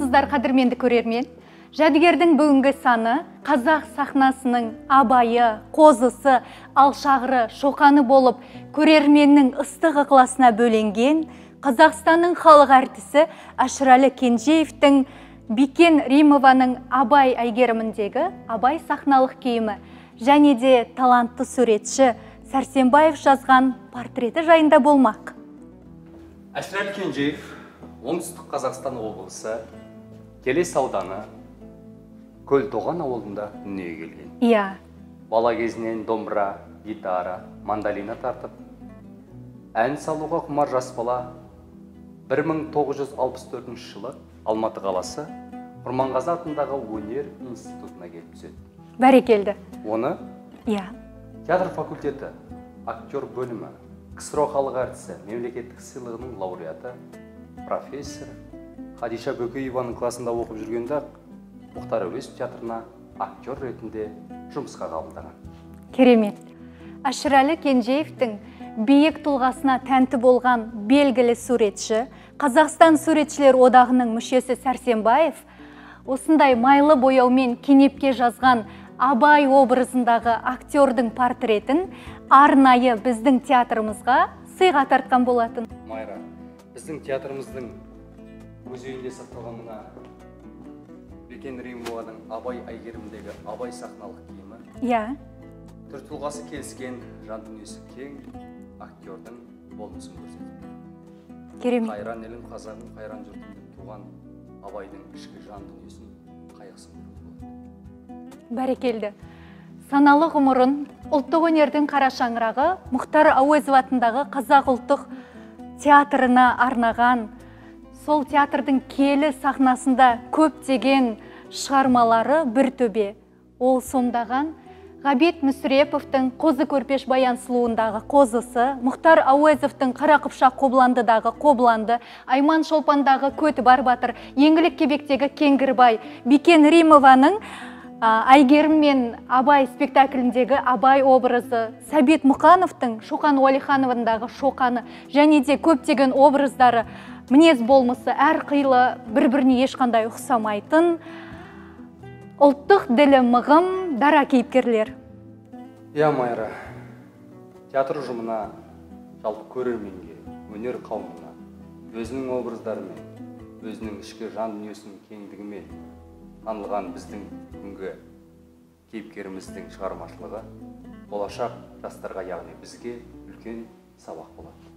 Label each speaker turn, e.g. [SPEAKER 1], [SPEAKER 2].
[SPEAKER 1] Армысыздар, қадірменді көрермен. Жәдігердің бүгінгі саны қазақ сахнасының Абайы, қозысы, алшағыры, шоқаны болып, көрерменнің ыстық ықыласына бөленген Қазақстанның халық әртісі Әшірәлі Кенжеевтің Бикен Римованың Абай Әйгеріміндегі Абай сахналық киімі және де талантты суретші Сәрсенбаев жазған портреті жайында болмақ.
[SPEAKER 2] Әшірәлі Кенжеев Оңтүстік Қазақстан облысы Келес ауданы Көлтоған ауылында дүниеге келген.
[SPEAKER 1] Иә.
[SPEAKER 2] Бала кезінен домбыра, гитара, мандолина тартып, ән салуға құмар жас бала 1964 жылы Алматы қаласы Құрманғазы атындағы өнер институтына келіп түседі.
[SPEAKER 1] Бәрекелді.
[SPEAKER 2] Оны
[SPEAKER 1] Иә.
[SPEAKER 2] Театр факультеті, актер бөлімі, КСРО халық әртісі, мемлекеттік сыйлығының лауреаты, профессор Хадиша Бөкееваның класында оқып жүргенде Мұхтар Әуезов театрына актер ретінде жұмысқа қабылдаған.
[SPEAKER 1] Керемет. Әшірәлі Кенжеевтің биік тұлғасына тәнті болған белгілі суретші, Қазақстан суретшілер одағының мүшесі Сәрсенбаев осындай майлы бояумен кенепке жазған Абай образындағы актердің портретін арнайы біздің театрымызға сыйға тартқан болатын.
[SPEAKER 2] Майра, біздің театрымыздың музейінде сақталған мына Бикен Римованың Абай Әйгерімдегі Абай сахналық киімі.
[SPEAKER 1] Иә.
[SPEAKER 2] Түр тұлғасы келіскен, жан дүниесі кең актердің болмысын көрсетіп.
[SPEAKER 1] Керемет.
[SPEAKER 2] Қайран елім, қазағым, қайран жұртым деп туған Абайдың ішкі жан дүниесін қайғысын көруге болады.
[SPEAKER 1] Бәрекелді. Саналы ғұмырын ұлттық өнердің қара шаңырағы Мұхтар Әуезов атындағы Қазақ ұлттық театрына арнаған, сол театрдың киелі сахнасында көптеген шығармалары бір төбе. Ол сомдаған Ғабит Мүсіреповтің Қозы Көрпеш Баян сұлуындағы қозысы, Мұхтар Әуезовтің Қара Қыпшақ Қобыландыдағы Қобыланды, Айман Шолпандағы Көтібар батыр, Еңлік Кебектегі Кеңгірбай, Бикен Римованың Әйгерім мен Абай спектакліндегі Абай образы, Сәбит Мұқановтың Шоқан Уәлихановандағы Шоқаны және де көптеген образдары, мінез болмысы әрқилы, бір-біріне ешқандай ұқсамайтын ұлттық ділі мығым дара кейіпкерлер.
[SPEAKER 2] Иә, Майра, театр ұжымына, жалпы көрерменге, өнер қауымына өзінің образдарымен, өзінің ішкі жан дүниесінің кеңдігімен танылған біздің бүгінгі кейіпкеріміздің шығармашылығы болашақ жастарға, яғни бізге үлкен сабақ болады.